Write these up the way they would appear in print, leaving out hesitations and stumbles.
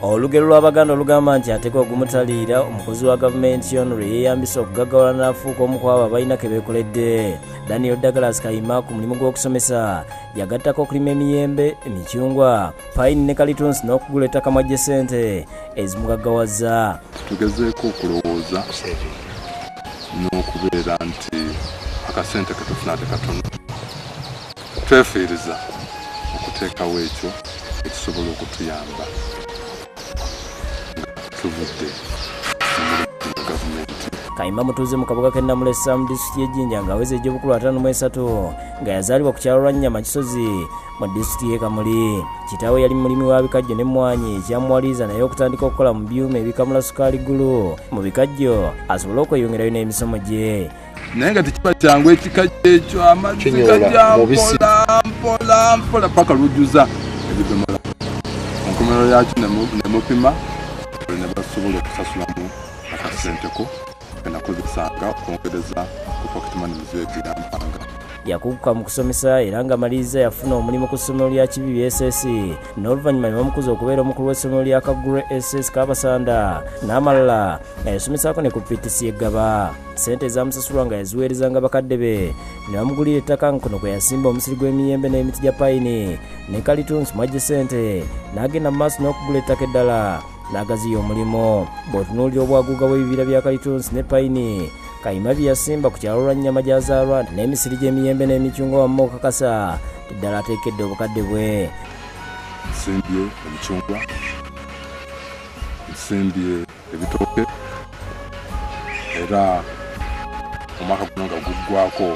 Olugero lw'Abaganda olugamba nti ateeka ogumutaliira omukozi wa gavumenti ono lwe yeeyambisa okugaggawala n'afuuka omu ku abo abalina ke beekoledde. Daniel Douglas Kayima ku mulimu gw'okusomesa yagattako okulima emiyembe, emicungwa, payini ne kalitunsi n'okugula ettaka mwajje ssente ezimugaggawaza. Tugezeeko okulowooza n'okubeera nti akasente ke tufuna tekatono, twefiiriza okuteekawo ekyo ekisobola okutuyamba tuvudde mu gavumenti. Kayima mutuuze mu kabuga k'e Namulesa mu disitulikiti y'e Jinja ng'aweza egy'obukulu 53 nga yazaalibwa ku kyalo Lwannyama Kisozi mu disitulikiti y'e Kamuli. Kitaawe yali mulimi wa bikajjo n'emmwanyi ekyamuwaliriza naye okutandika okukola mu byuma ebikamula sukaali ggulu mu bikajjo asobole okweyongerayo n'emisomo gye. Naye nga tekiba kyangu ekikajjo ekyo, amazzi gajja mpola mpola mpola paka lujjuza ebidomola. Enkomerero yakyo ne mupima ne basobola okusasulamu akasenteko kenakozesanga okwongereza ku pocket money muzeegi yampanga. Yakuguka mu kusomesa era ng'amaliriza yafuna omulimu ku ssomero lya Kibibi SS n'oluvannyuma ne bamukuza okubeera omukulu w'essomero lya Kagure SS Kabasanda n'amalala nga yasomesaako ne ku PTC e Ggaba. Ssente ezamusasulwa nga yaziweerezanga bakadde be ne bamugulira ettaka nga kuno kwe yasimba omusiri gw'emiyembe n'emiti gya payini ne kalitunsi mwajje ssente n'agenda mu maaso n'okugula ettaka eddala n'agaziya omulimu. Bw'otunuulira obwaguuga bw'ebibira bya kalitunsi ne payini Kayima bye yasimba ku kyalo Lwannyama gy'azaalwa n'emisiri gy'emiyembe n'emicungwa wamma okakasa ddala ateekedde obukadde bwe. Nsimbye emicungwa, nsimbye ebitooke era omwaka guno nga guggwako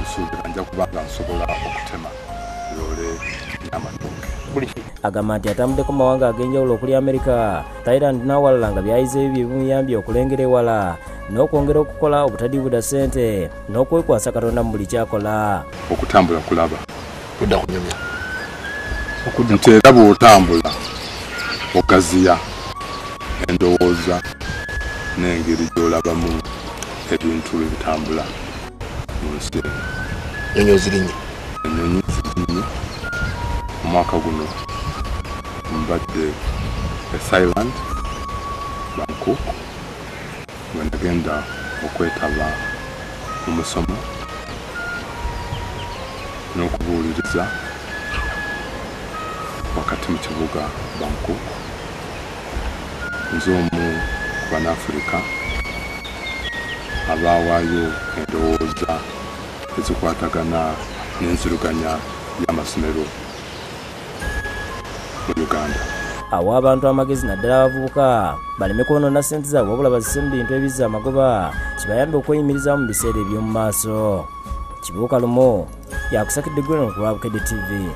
nsuubira nja kuba nga nsobola okutema loole n'amatooke. Agamba nti atambuddeko mu mawanga ag'enjawulo okuli Amerika, Thailand n'awalala nga by'ayizeeyo bye bimuyambye okulengera ewala n'okwongera okukola obutadiibuda ssente n'okwekwasa Katonda mu buli ky'akola. Okutambula kulaba kudda kunyumya nti era bw'otambula ogaziya endowooza n'engeri gy'olabamu ebintu ebitambula mu nsi eno. Ennyonyi ozirinye? Ennyonyi zirinye. Omwaka guno mbadde e Thailand, Bangkok, nga nagenda okwetaba mu musomo n'okubuuliriza wakati mu kibuga Bangkok. Nze omu ku Bannafrika abaawaayo endowooza ezikwatagana n'enziruganya y'amasomero mu Uganda. Awa abantu amagezi naddala abavubuka baleme kwonoona ssente zaabwe wabula bazisse mu bintu ebizza amagoba kibayambe okweyimirizaamu mu biseera eby'omu maaso. Kibuuka Lumu yakusakidde Gweno ku lwa Bukedde TV.